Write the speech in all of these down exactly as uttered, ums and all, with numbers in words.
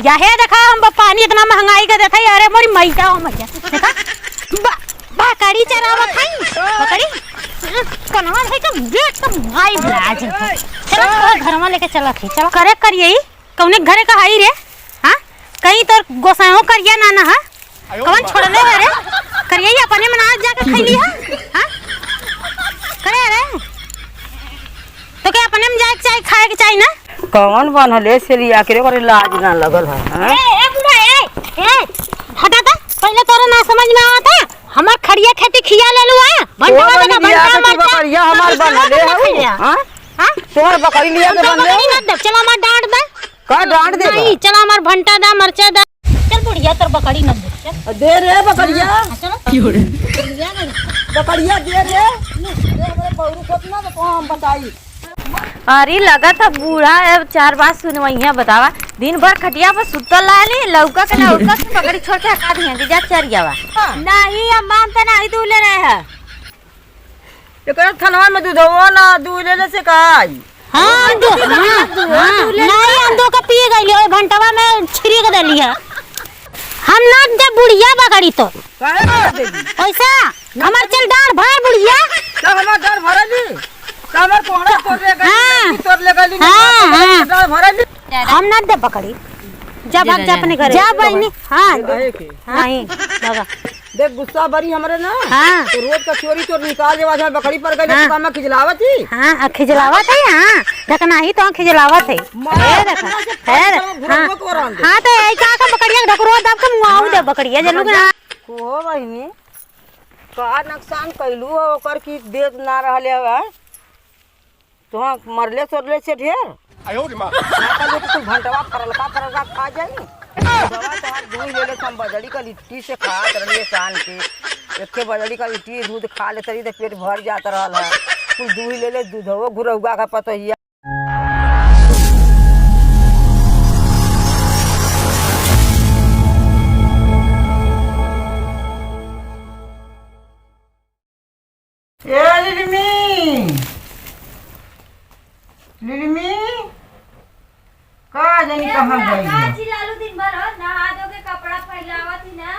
या हे देखा, हम ब-, पानी इतना महंगाई का देत हई, अरे मोरी मइया हो मइया। देखा, ब-, बकरी चरावत हई, बकरी। कनवा है का, देख तो माई लाज। चला, तोर घरवा लेके चलत हई, चला। करे करिए, कौने घरे का हई रे? हाँ? कहीं तोर गोसाइयो करिया ना ना है? कौन छोड़ले है रे? करिया ही अपने में ना जाके खैली है? हाँ? करे रे? तो के अपने में जाए के चाही, खाए के चाही ना? कौन बनले से लिया के रे, ओकरे लाज ना लगल है, हाँ? ए, ए बुढ़ा, ए, ए, हटा ता, पहले तोरे ना समझ में आवता, हमार खड़िया खेती खिया लेलू, हाँ? भंटवा तोर बना, बनिया भंटा के तू मरचा, बकरिया हमार तोर बनले बना हऊ, खैया। हाँ? हाँ? तोर बकरी लिया हम के तो बनले बकरी हऊ? ना देब, चला हमार डांट दे। का डांट दे नहीं, बा? चला हमार भंटा दा, मरचा दा। चल बुढ़िया, तोर बकरी ना दे, चल। दे रे बकरिया। हाँ, चलो। क्यों रे? बकरिया दे रे। दे हमरे बौरू को ना तो हम बताई। अरे लगत है बूढ़ा है, चार बात सुनवइया बतावा। दिन भर खटिया पर सुतल रहली, लौका के ना उका के बकरी छोड़ के हका दिया कि जा चरियावा। नहीं, हम मानता नहीं, तू ले रहे है। एकरा थनवा में दूधवो ना, दूध लेले से का आई? हाँ, दू, हाँ, हाँ, नहीं, हम दो का पी गइली, ओए भंटवा में छिड़क देली है। हम ना दे बुढ़िया बकरी तो। काहे ना देबी? ओइसा, हमार चल डार भर बुढ़िया। का हमार डार भरली? का हमार कोहड़ा तोड़ ले गइली, हाँ। लड़की तोड़ ले गइली, हाँ, हमार हाँ। डार भरली? हम ना दे बकरी। जा भाग जा अपने घरे। जा बहिनी, हाँ। काहे के? हाँ, ही, भागा। देख, गुस्सा बरी हमरे ना, हाँ। तो रोज का चोरी चोर निकाल देवा, जहाँ बकरी पर गई, हाँ। तो हमें खिजलावत ही। हाँ, आ, खिजलावत है, हाँ। देखना ही तो खिजलावत है। मार, हे देखा, अपना से हे पाँच देखा, सौ हाँ। घुरवा को रान दे। हाँ, तो यही कहा का बकरिया ढकरो दाब के मुआऊ दे हाँ। बकरिया, जल्लू के हाँ। ना। को हो बहिनी, का नुकसान कैलू हो ओकर की देत ना रहले हवा? तोहाँ मरले सोरले से ढेर? आयो रे माँ। ना कहले कि तू भंटवा फरलका फरलका खा जाई। दवा तोहार दूध ले ले, हम बजड़ी का लिट्टी से खात रहले सान के। एके बजड़ी का लिट्टी दूध खा लेत रही तो पेट भर जात रहल है। कुल दूध ले ले, दूधवो घुरौगा का पतोहिया। ए लिलमी, लिलमी, का जानी कहाँ गई है? का चिल्लालू दिन भर हो? नहा धो के कपड़ा फैलावत ही ना।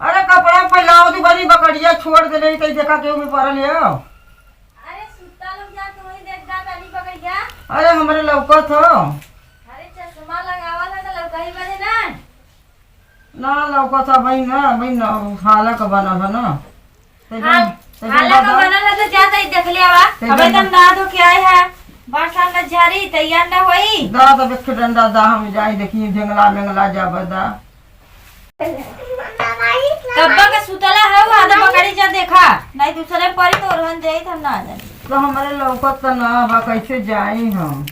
अरे कपड़ा फैलावत ही, बड़ी बकरिया छोड़ देले ही, तई देखा केहू में पड़ल है। अरे सुत्ता लोग जा, तू ही देख जा, तनी बकरिया। अरे हमरे लौकत हो। अरे चश्मा लगावल है तो लौकही बने ना। ना लौकत है भाई ना, भाई ना, हाला का बनल है ना। ते हाँ, जन-, ते जन हाला का दादा। बनल है तो जा तई देख ले आवा। ते अबे जन- तम नहा धो के आए है, बरसात में झारी तैयार ना होई। दा तो देख डंडा दा, हम जाई देखी ढेंगला मेंगला जाबे दा। कब्बा के सुतला है वो आधा बकरी जा देखा, नहीं दूसरे परी तो ओरहन जाई हम ना जानी। तो हमारे लौकत तो ना बा, कैसे जाई हम?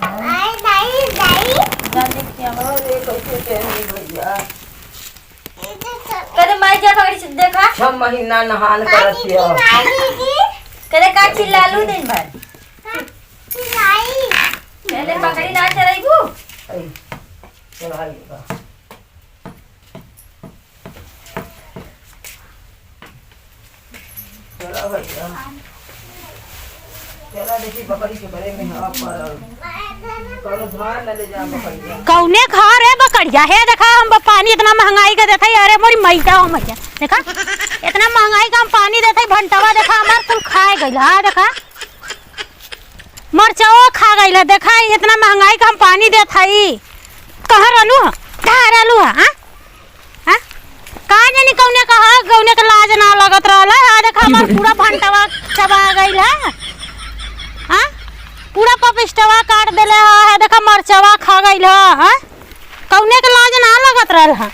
आई, दाई, दाई। जा देख के आवा। अरे, कैसे कहे भैया? कदे माई जा पकड़ी से देखा। छह महीना नहान करत हियो। कदे का चिल्लालू दिन भर? चिल्लाई। पहले बकरी ना चराइबू? आई, चढ़ाई बा। चला भैया, चला देखी बकरी के बरे में हवा पड़ल। कौनो धान न ले जा बकरिया। कौने घर है बकरिया? हे देखा, हम ब-, पानी इतना महंगाई का देत है, अरे मोरी मइया हो मइया। देखा, इतना महंगाई का हम पानी देत है, भंटवा देखा हमार कुल खाए गइल। हाँ देखा, मरचवा खा गइल है। देखा, इतना महंगाई का हम पानी देत है, कहाँ रहलू है? कहाँ रहलू है? हाँ? हाँ? का जानी कौने का ह, कौने के लाज ना लगत रहल है। आ देखा, हमार पूरा भंटवा चबा गइल है। हाँ? पूरा पपिस्टवा काट देले है। है देखा, मरचवा खा गइल है। हाँ? कौने के लाज ना लगत रहल है।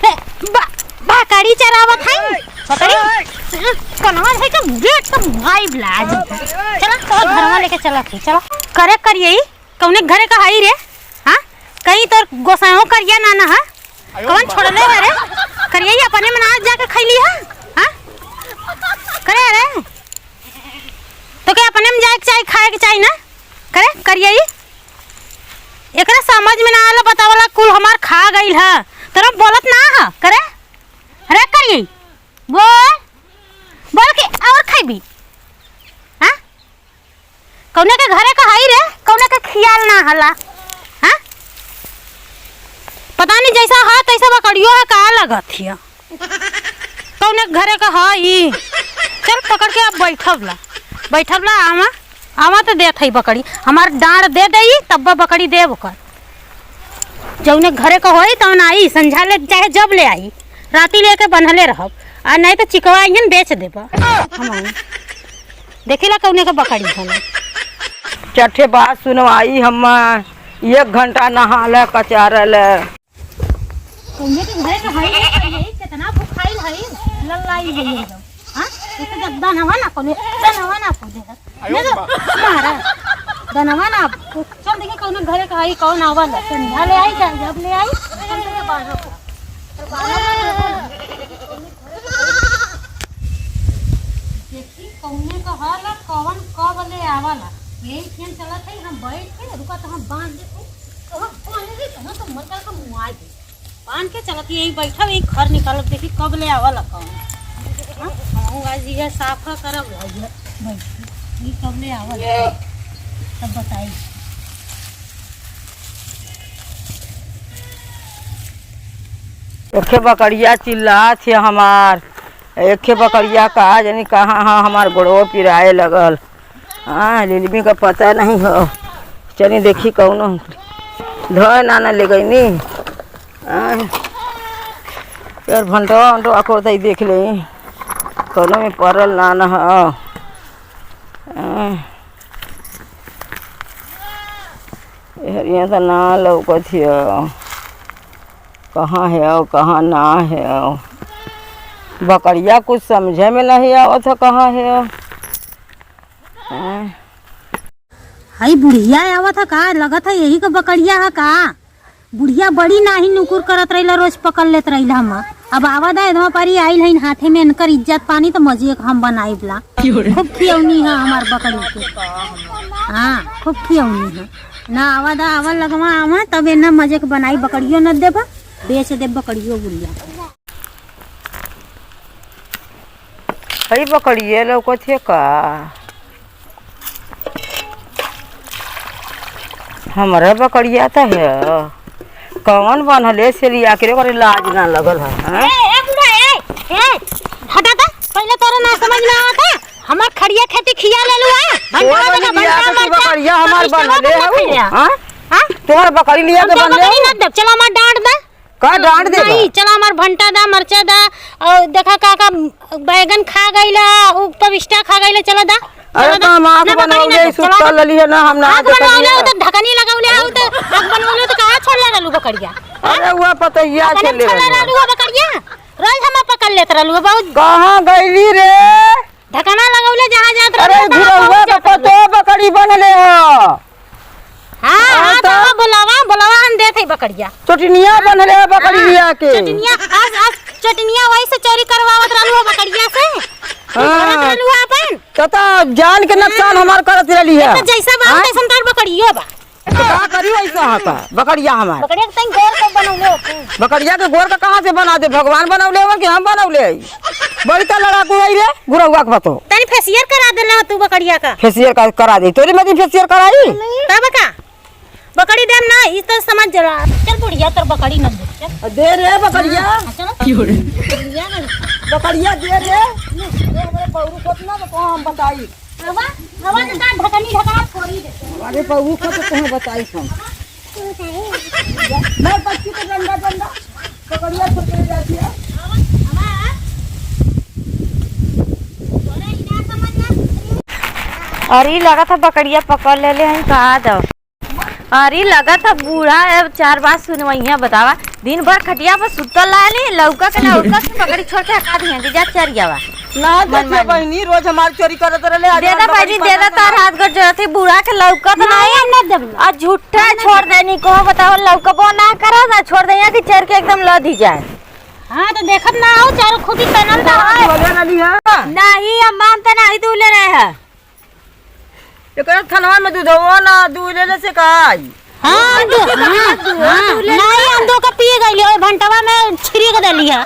हे, बा-, बकरी चरावत है। बकरी? कनवा है का? गेट का माई लाज। चला, तो घरवा लेके चला, चला। करे करिए। कौने घरे का हई रे? हाँ? कहीं तोर गोसाइयो करिया ना ना है? कौन छोड़ले है रे? करिया ही अपने में ना जाके खैली है? हाँ? करे रे? तो के अपने में जाए के चाही, खाए के चाही ना? करे करिया ही? एकरा समझ में ना आला, बतावला कुल हमार खा गइल है। तोरा बोलत ना है? करे? अरे करिया ही? बोल। बोल के और खैबी? हाँ? कौने के घरे का हई रे, कौने के खियाल ना हला। हाँ? बकरियो है का लगत हिय? कौने घरे का है ई? चल पकड़ के अब बैठब ला, बैठब ला, आवा, आवा तो देत है बकरी। हमार डांड दे देई, तब बकरी देब ओकर। जौने घरे का होई तौन आई, संझा ले चाहे जब ले आई, राती लेके बन्हले रहब, आ नहीं तो चिकवा अइहन बेच देबा। हम देखी ला कौने का बकरी हला। चट्ठे बात सुनवाई हम, एक घंटा नहाले कचारले। कौने के घरे के हई रे, यही कितना भुखाइल हई, लल्लाई हई एकदम। हाँ? एक तो जब दनवा ना खोले, दनवा ना खोले है। ये तो मारा, दनवा ना, चल देखी कौने घरे के हई, कौन आवल है। संझा ले आई, चाहे जब ले आई, कम से कम बारह को। देखी कौने का हला, कौन कब ले आवला। यही खेल चलत है, हम बैठ के, रुका तो हम बांध देते। तो हम बांध दे, तो हम तो मर के मुआ दे। बांध के चलत यही बैठब, यही घर निकालब, देखी कब ले आवला कौन। हाँ? हमहू आज ये साफ करब, आज ये बैठ के। ये कब ले आवला? तब बताई। एखे बकरिया चिल्लात है हमार। एखे बकरिया का जानी कहाँ ह, हमार गोड़वो पिराए लगल। हाँ, लीलमी का पता नहीं हो। चली देखी कौनो धोए ना, ना ले गई नी। हाँ, यार भंटवा, भंटवा को तई देख ले, कौनो में परल ना, ना हो। हाँ, ये हरिया तो ना लौकत हियो। कहाँ है और कहाँ ना है और? बकरिया कुछ समझे में नहीं आवत है, कहाँ है और? हैं? हई बुढ़िया आवत है का? लगत है यही का बकरिया है का? बुढ़िया बड़ी नाही नुकुर करत रहिला, रोज पकड़ लेत रहिला हम। अब आवा दा, एधवा पारी आइल हईन, हाथे में इनकर इज्जत पानी तो मजे एक हम बनाइब ला। खूब खियौनी है हमार बकरी के। हाँ, खूब खियौनी है। ना आवा दा, आवा लगवा आवा, तब एना मजे के बनाई, बकरियो न देबा, बेच देब बकरियो गुड़िया। हई बकरिए लौकत है का? हमरे बकरिया त है। कौन बन्हले से लिया के रे, ओकरे लाज ना लगल है, हैं? ए, ए, बूढ़ा, ए, ए, हटा त, पहिले तोरे ना समझ में आवत है। हमार खड़िया खेती खिया लेलू है। भंटा तोरे बना, लिया भंटा के तू मरचा, बकरिया हमार मरचा बन्हले मत हऊ, खइया। हाँ? हाँ? तोर बकरी लिया हम के तो बन्हले बकरी हऊ? ना देब, चला हमार डांट दा। का डांट देबा? नहीं, चला हमार भंटा दा, मरचा दा, और देखा का का बैगन खा गइला, उ पविष्टा खा गइला, चला दा। अरे चला तो दा। हम आँख ना बकरी बनवले ना, सुत्ता चला दा। लली है ना, हम ना आँख देखनी बनवले है। हो तो ढकनी लगवले हो तो आँख बनवले हो तो कहाँ छोड़ले रहलू बकरिया? अरे हुआ पतैया अपने चले छोड़ले गया। रहलू हो बकरिया? रोज हम पकड़ लेत रहलू हो बहुत। कहाँ गइली रे? ढकना लगौले जहाँ जात अरे रहले, तहाँ घुरौआ पहुँच के जात पतो रहले। बकरी बन्हले ह। हाँ, हाँ, हाँ, तो तो बोलावा, बोलावा, हम देत हई बकरिया। चोटिनिया बन्हले ह बकरी हाँ, लिया के। चोटिनिया, आज, आज चोटिनिया वही से चोरी करवावत रहलू ह बकरिया से। हाँ। करत रहलू ह अपन। तो, तो जान के नुकसान हाँ। हमार करत रहली ह। एक तो जैसा बाप हाँ? तैसन तोर बकरियो बा। तो का करी वैसा ह का? बकरिया हमार। बकरिया के तनी गोर के बनौले होते। बकरिया के गोर का कहाँ से बना दे? भगवान बनौले हवन कि हम बनौले हई? बड़ी त लड़ाकू हई रे, घुरौआ के बतो। तनी फेसियर करा देला तू बकरिया का। फेसियर का, करा दे। तोरी मती फेसियर कराई? तब का? बकरी देम ना, ई तो समझ जरा। चल बुढ़िया, तोर बकरी न दे। चल। दे रे बकरिया। हाँ, चलो। की हो रे? बुढ़िया ना। बकरिया दे रे। दे हमरे पौरू को ना तो हम बताई। हवा, हवा के साथ ढकनी ढकना फोड़ी दे। अरे, पर ऊ का तो कहाँ बताई हम? मैं बच्ची के डंडा, डंडा, पकड़िया पकड़े जाती है। हवा, हवा। अरे, ई लागत है बकरिया पकड़ लेले हैं, कहा दो। अरे, लगत ह बूढ़ा, अब चार बात सुनवइया, बतावा। दिन भर खटिया पर सुतल रहली, लौका के ना उका के पकड़ी छोड़ के हका दिहे, जे जा चरियावा। ना मन देखिए मानी। बहिनी, रोज हमार चोरी करत रहले, आज दे दा हमार बहिनी, बकरी दे दा, पकड़ तार लेले। हाथ गोड़ जोड़त ही, बूढ़ा के लौका तो ना, नहीं। ना देब ना। आ झूठा नहीं। छोड़ देनी को, बतावा, लौका बो ना करा, ना छोड़ दे, यहाँ की चर के एकदम लद ही जाए। हाँ, तो देखत ना हो, चारों खूंटी तनल ना हो। बोले रहली है। नहीं, हम मानते नहीं, तू ले रहे हैं। एकरा थनवा में दूधवा ना, दूध लेले से का आई? हाँ, दू-, हाँ, हाँ, दूध लेले। नहीं, हम दो के पिए गइली, ओए भंटवा में छिड़क देली है।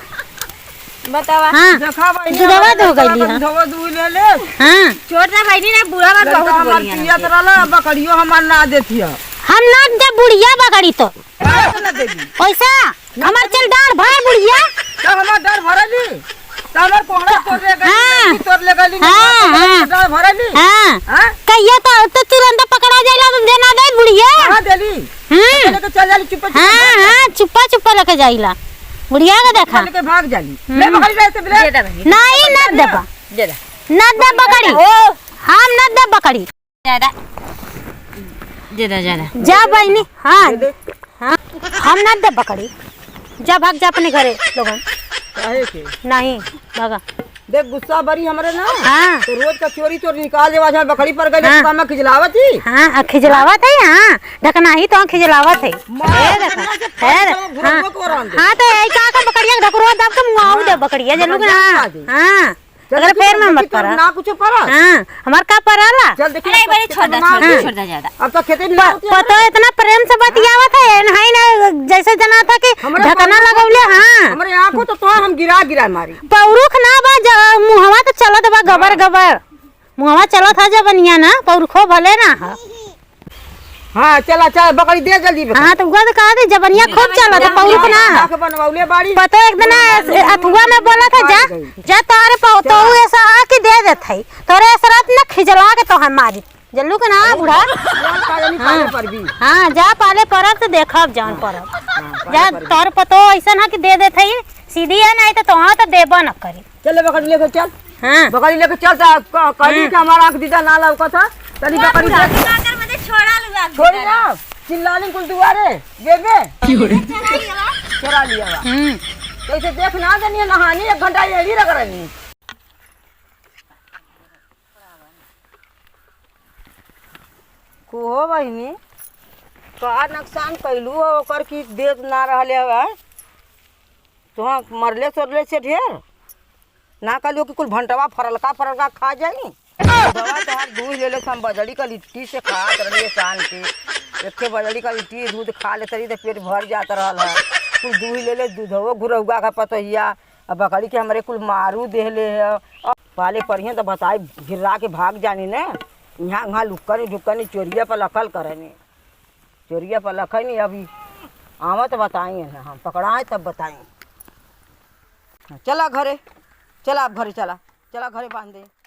बतावा। हाँ, देखा भाई, दूधवा दो गइली है। दूधवा दूध लेले। हाँ। छोट ना बहिनी ना, बूढ़ा बात लड़का बहुत हमार बोली है। पियत रहला, बकरियो हमार ना देती है। हम ना दे बुढ़िया बकरी तो। ना देबी। पैसा? हमार चल डांड भाई हाँ, हाँ। भरा ली। हाँ। हाँ? कहियो तो, तो तुरंत पकड़ा जाइला, तो देना दे बुढ़िया। कहाँ देली? हम्म। लेके चल जाली चुप्पे चुप्पे हाँ, भाग। हाँ, चुप्पा चुप्पा लेके जाइला। बुढ़िया के देखा। लेके भाग जाली। हम्म। ले बकरी रहते बिना। दे दे बहिनी। नहीं, न देबा। दे दे। न देबा बकरी। ओ। हम न देबा बकरी। ज्यादा। ज्यादा, ज्यादा। जा बहिनी, हाँ। दे दे। हाँ, हम न देबा बकरी। जा, भाग जा अपने घरे, लोगन। काहे के? नहीं, भागा। देख, गुस्सा बड़ी हमरे ना। हाँ। तो रोज का चोरी चोरी निकाल देवा, जहाँ बकरी पर गई, हाँ। तो हमें खिजलावत ही। हाँ, आ, खिजलावत है, हाँ। ढकना ही तो खिजलावत है। मार, ए, देखा, खिजलावत है, ए, देखा, घुरवा हाँ। को राम दे। हाँ, तो यही कहा का बकरिया के ढकरो दाब के मुआऊ दे हाँ। बकरिया, जल्लू के बकरिया ना। मुआ दे। हाँ। चल, अगर देखी, फेर में देखी, मत तो पड़ा। ना कुछ पड़ा। हाँ, हमार का पड़ा ला? चल, देखी, अरे, अब बड़ी तो छोड़ दे, खेत छोड़ दे, हाँ। छोड़ दे ज्यादा। अब तो खेते में प-, ना होती है। पतो इतना प्रेम से बतियावत है, नहीं ना, जैसे जना था कि हमरे ढकना पौरुख लगौले, होता, हाँ। हमरे आँखों तो, तो हम गिरा, गिरा मारी। पौरुख ना बा, ज-, मुहवा तो चलत बा, गबर, हाँ। गबर। मुहवा चलत है जबनिया ना, पौरुखो भले ना है। हाँ, चला, चला, बकरी दे जल्दी बकरी। हाँ, तो उगा तो कहा दे, जबनिया खूब चलत है, पौरुख ना। आँख बनवले बाड़ी। पतो एक दिन हाँ, ऐसे हाँ, अथुआ में बोला था, जा, जा तोरे पौ-, चला। तो ऐसा आके दे देत है। तोरे ऐसा रात ना खिजला के तो हम मारी। जल्लू के ना, अरे, बूढ़ा। यार, पाले हाँ। पाले पर भी। हाँ, जा पाले परब तो देखब जौन हाँ, परब। हाँ, पाले जा, पर भी। तोर पतो ऐसन है कि दे देत है, सीधी है, नहीं तो तोहाँ तो देबो न करी। चल, बकरी लेके चल। हाँ। बकरी लेके चल, त क-, कहीं हाँ। के हमारा आँख दीदा ना लौकत है। तनी बकरी पूरा दे। पूरा कर मुझे छोड़ा लुआ छोड़ी ना, चिल्लानी कुल दुआरे, बेबे। की हो रे? चोरा लिया बा। चोरा लिया बा। हम्म। तो इसे देख ना देनी है, नहानी एक घंटा यही रख रहनी। को हो बहिनी, का नुकसान कैलू हो ओकर की देत ना रहले हवे? तुहाँ मरले सोरले से ढेर ना कहलियो कि कुल भंटवा फरलका फरलका खा जाई। दवा तोहार दूध ले ले, हम बजड़ी का लिट्टी से खात रहली सान के। एक ठे बजड़ी का लिट्टी दूध खा लेत रही तो पेट भर जात रहल है। कुल दूध ले ले, दूधवो घुरौगा का पतोहिया, अब बकरी के हमरे कुल मारू देहले है। अब पाले पड़िहे तो बताई, गिर्रा के भाग जानी ने। यहाँ, यहाँ लुक्कनी ढुक्कनी चोरिया पर लखल करनी। चोरिया पर लखनी, अभी आवा तो बताई है, हम पकड़ाए तब बताई। चला घरे, चला आप घरे चला, चला घरे बांध दे।